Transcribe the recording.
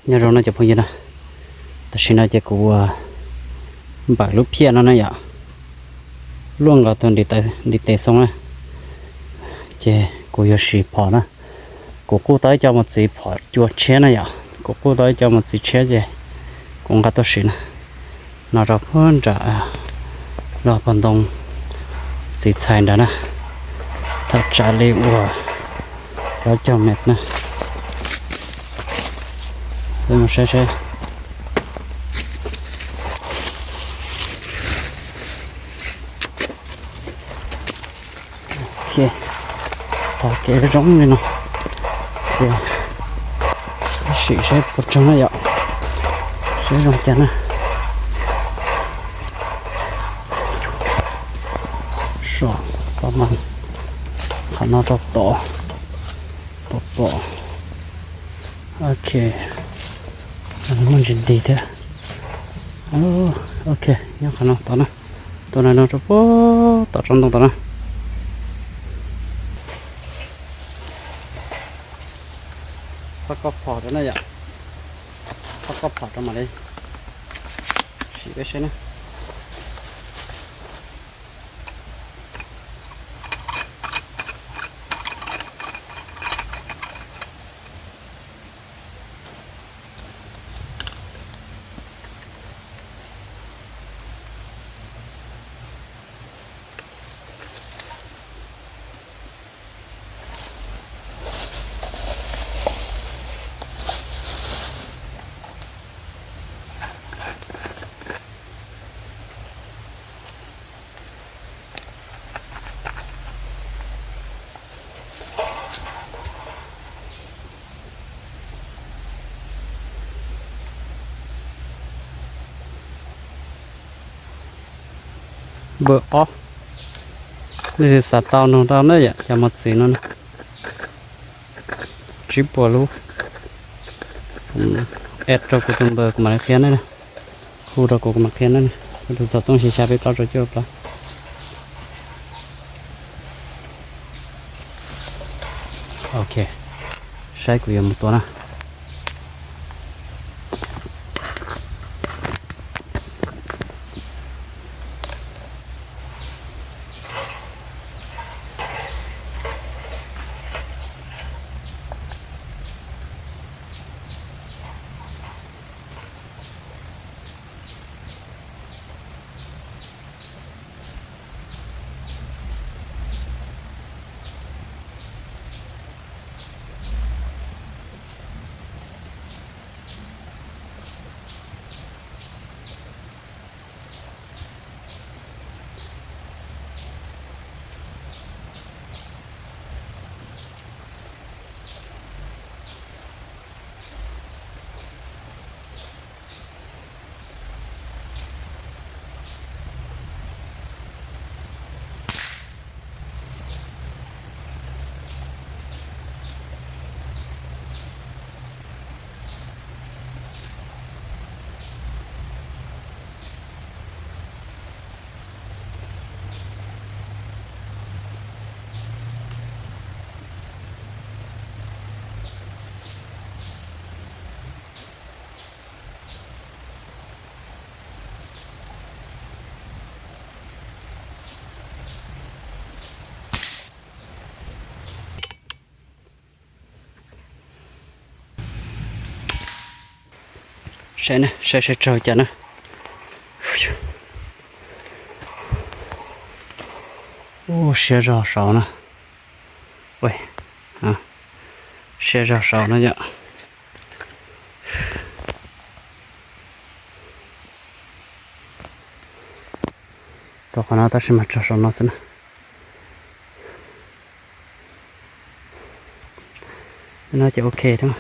Nyob zoo no cov phooj ywg na, tam sim no ces kuv ua npawm lub phiaj no na yom, luaj nkaus tus ntiv tes xoo na, ces kuv yuav siv phom na. Kuv kuj tau ib co mos txwv phom cua tshiab na yom, kuv kuj tau ib co mos txwv tshiab ces kuv nqa tuaj siv na. No rau puag nram lub pog ntoo txiv txhais ntawd na, thaj tsam li uas plaub caug mev na. Peb mus saib saib. Tog kev zoo li no, ces sim saib puas tsaug na yom, saib zoo cas na. Saib, qhov no rau tod, pom pom. Ok, muaj ntsis nti thiab. Ok, nyob qhov no tod na, tus no no rau puag tom tsob ntoo tod na. Pab koj phom rau na yom, pab koj phom rau mam li sim peb saib na. Npawm ob, nej xav tau nug tau na yom, cov mos txwv no na, tsib puas lub. Add rau kuv tus npawb kuv mam li qhia nej, hu rau kuv kuv mam qhia nej, kuv tus xov tooj xya xya peb plaub rau cuaj plaub. Ok, saib kuv yuav mus tua na. Saib, saib saib tsaug cas na. Ub, siab zog saud na. Siab zog saud na yom. Tua qhov no tab sis mas tsaug saum no xwb na. No ces ok thiab.